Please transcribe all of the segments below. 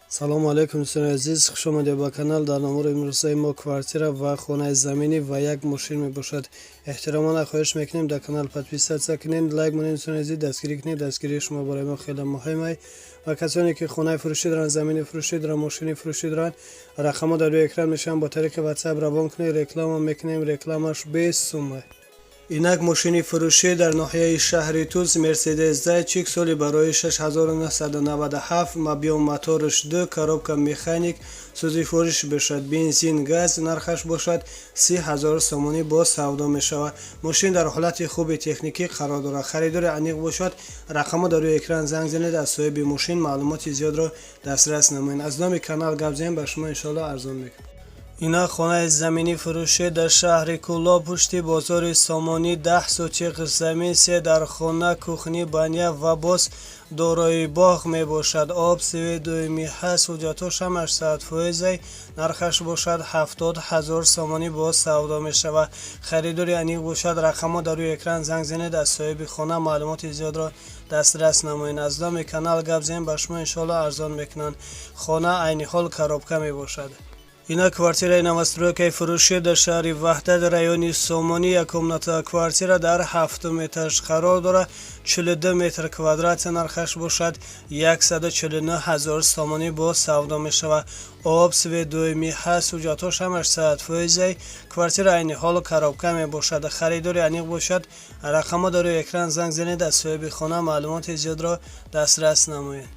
Салому алайкум, дӯстони азиз, хуш омадед ба канал. Дар навори имрӯзаи мо квартира ва хонаи заминӣ ва як мошин мебошад. Эҳтиромона хоҳиш мекунем, дар канал подписаться кунед, лайк монед. Дӯстони азиз, дастгирӣ кунед. Дастгирии шумо барои мо хеле муҳим ай. Ва касоне ки хонаи фурӯшӣ доранд, замини фурӯшӣ доранд, мошини фурӯшӣ доранд, рақамҳо дар рӯи экран мешаванд, бо тариқи WhatsApp равон кунед, реклама мекунем, рекламаш 20 сум. Инак мошини фурӯшӣ дар ноҳияи шаҳри Тус, Мерседес Зайчик, соли барои 6997, объём моторш 2, коробка механик, сӯзишвориш бошад бензин, газ, нархаш бошад 30 000 сомонӣ боз савдо мешавад. Мошин дар ҳолати хуби техникӣ қарор дорад. Харидори аниқ бошад, рақамҳо дар рӯи экран, занг занед, аз соҳиби мошин маълумоти зиёдро дастрас намоед. Аз номи канал гап занем, ба шумо иншоалло арзон мекунем. Инак хонаи заминӣ фурӯшӣ дар шаҳри Кӯлоб, пушти бозори Сомонӣ, 10 сотих замин, се дархона, кухня, баня ва боз дорои боғ мебошад. Об, свет доимӣ ҳаст, ҳуҷҷатҳош ҳамаш 100 фоизай. Нархаш бошад 70 000 сомонӣ боз савдо мешавад. Харидори аниқ бошад, рақамҳо дар рӯи экран, занг занед, аз соҳиби хона маълумоти зиёдро дастрас намоед. Аз номи канал гап занем, ба шумо иншоалло арзон мекунанд. Хона айни ҳол коробка мебошад. Инак квартираи новостройкаи фурӯшӣ дар шаҳри Ваҳдат, райони Сомонӣ, як комната квартира дар ҳафтум этаж қарор дорад, 42 метр квадрат, нархаш бошад 149 000 сомонӣ боз савдо мешавад. Об, свет доимӣ ҳаст, ҳуҷҷатҳош ҳамаш 100 фоизай. Квартира айни ҳол коробка мебошад. Харидори аниқ бошад, рақамҳо дар рӯи экран, занг занед, аз соҳиби хона маълумоти зиёдро дастрас намоед.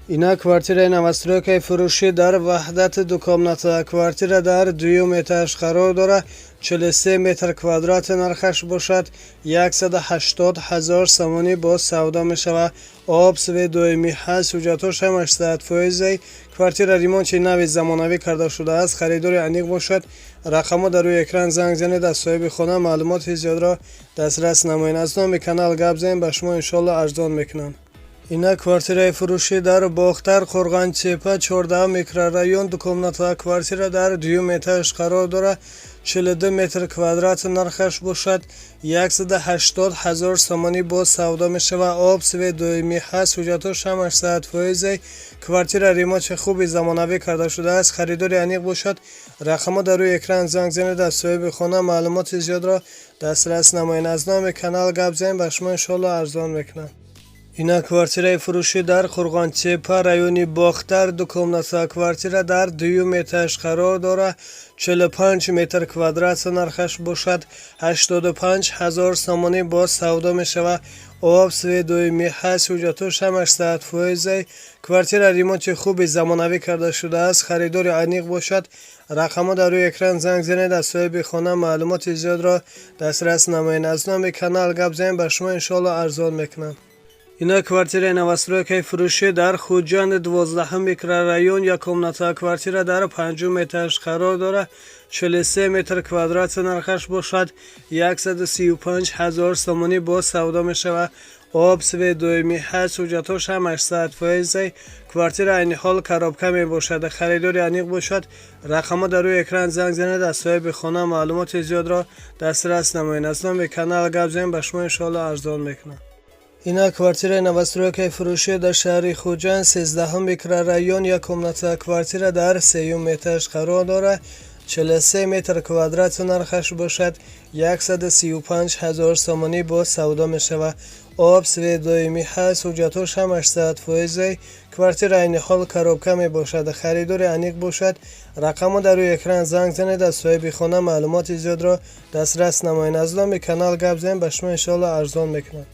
Инак квартираи новостройкаи фурӯшӣ дар Ваҳдат, ду комната квартира дар дуюм этаж қарор дорад, 43 метр квадрат, нархаш бошад 180 ҳазор сомонӣ боз савдо мешавад. Об, свет доимӣ ҳаст, ҳуҷҷатҳош ҳамаш 100 фоизай. Квартира ремонти нави замонавӣ карда шудааст. Харидори аниқ бошад, рақамҳо дар рӯи экран, занг занед, аз соҳиби хона маълумоти зиёдро дастрас намоед. Аз номи канал гап занед, ба шумо иншоалло арзон мекунанд. Инак квартираи фурӯшӣ дар Бохтар, Қурғонтеппа, 14 микрорайон, ду комната квартира дар дуюм этаж қарор дорад, 42 метр квадрат, нархаш бошад 180 ҳазор сомонӣ боз савдо мешавад. Об, свет доимӣ ҳаст, ҳуҷҷатҳош ҳамаш 100 фоизай. Квартира ремонти хуби замонавӣ карда шудааст. Харидори аниқ бошад, рақамҳо дар рӯи экран, занг занед, аз соҳиби хона маълумоти зиёдро дастрас намоед. Аз номи канал гап занед, ба шумо иншоалло арзон мекунанд. Инак квартираи фурӯшӣ дар Қурғонтеппа, райони Бохтар, ду комната квартира дар дуюм этаж қарор дорад, 45 метр квадрат, нархаш бошад 85 ҳазор сомонӣ боз савдо мешавад. Об, свет доимӣ ҳаст, ҳуҷҷатҳош ҳамаш 100 фоизай. Квартира ремонти хуби замонавӣ карда шудааст. Харидори аниқ бошад, рақамҳо дар рӯи экран, занг занед, аз соҳиби хона маълумоти зиёдро дастрас намоед. Аз номи канал гап занед, ба шумо иншоалло арзон мекунанд. Инак квартираи новостройкаи фурӯшӣ дар Хуҷанд, 12 микрорайон, як комната квартира дар панҷум этаж қарор дорад, 43 метр квадрат, нархаш бошад 135 ҳазор сомонӣ боз савдо мешавад. Об, свет доимӣ ҳаст, ҳуҷҷатҳош ҳамаш 100 фоизай. Квартира айни ҳол коробка мебошад. Харидори аниқ бошад, рақамҳо дар рӯи экран, занг занед, аз соҳиби хона маълумоти зиёдро дастрас намоед. Аз номи канал гап занед, ба шумо иншоалло арзон мекунанд. Инак квартираи новостройкаи фурӯшӣ дар шаҳри Хуҷанд, 13 микрорайон, як комната квартира дар сеюм этаж қарор дорад, 43 метр квадрат, нархаш бошад 135 ҳазор сомонӣ боз савдо мешавад. Об, свет доимӣ ҳаст, ҳуҷҷатҳош ҳамаш 100 фоизай. Квартира айни ҳол коробка мебошад. Харидори аниқ бошад, рақамҳо дар рӯи экран, занг занед, аз соҳиби хона маълумоти зиёдро дастрас намоед. Аз номи канал гап занед, ба шумо иншоалло арзон мекунанд.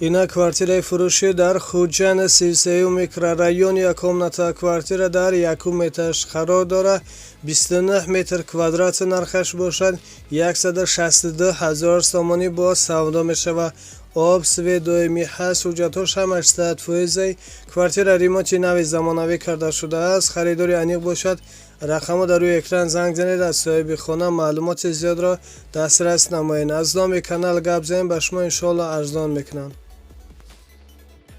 Инак квартираи фурӯшӣ дар Хуҷанд, 33 микрорайон, як комната квартира дар якум этаж қарор дорад, 29 метр квадрат, нархаш бошад 162 ҳазор сомонӣ боз савдо мешавад. Об, свет доимӣ ҳаст, ҳуҷҷатҳош ҳамаш 100 фоизай. Квартира ремонти нави замонавӣ карда шудааст. Харидори аниқ бошад, рақамҳо дар рӯи экран, занг занед, аз соҳиби хона маълумоти зиёдро дастрас намоед. Аз номи канал гап занед, ба шумо иншоалло арзон мекунанд.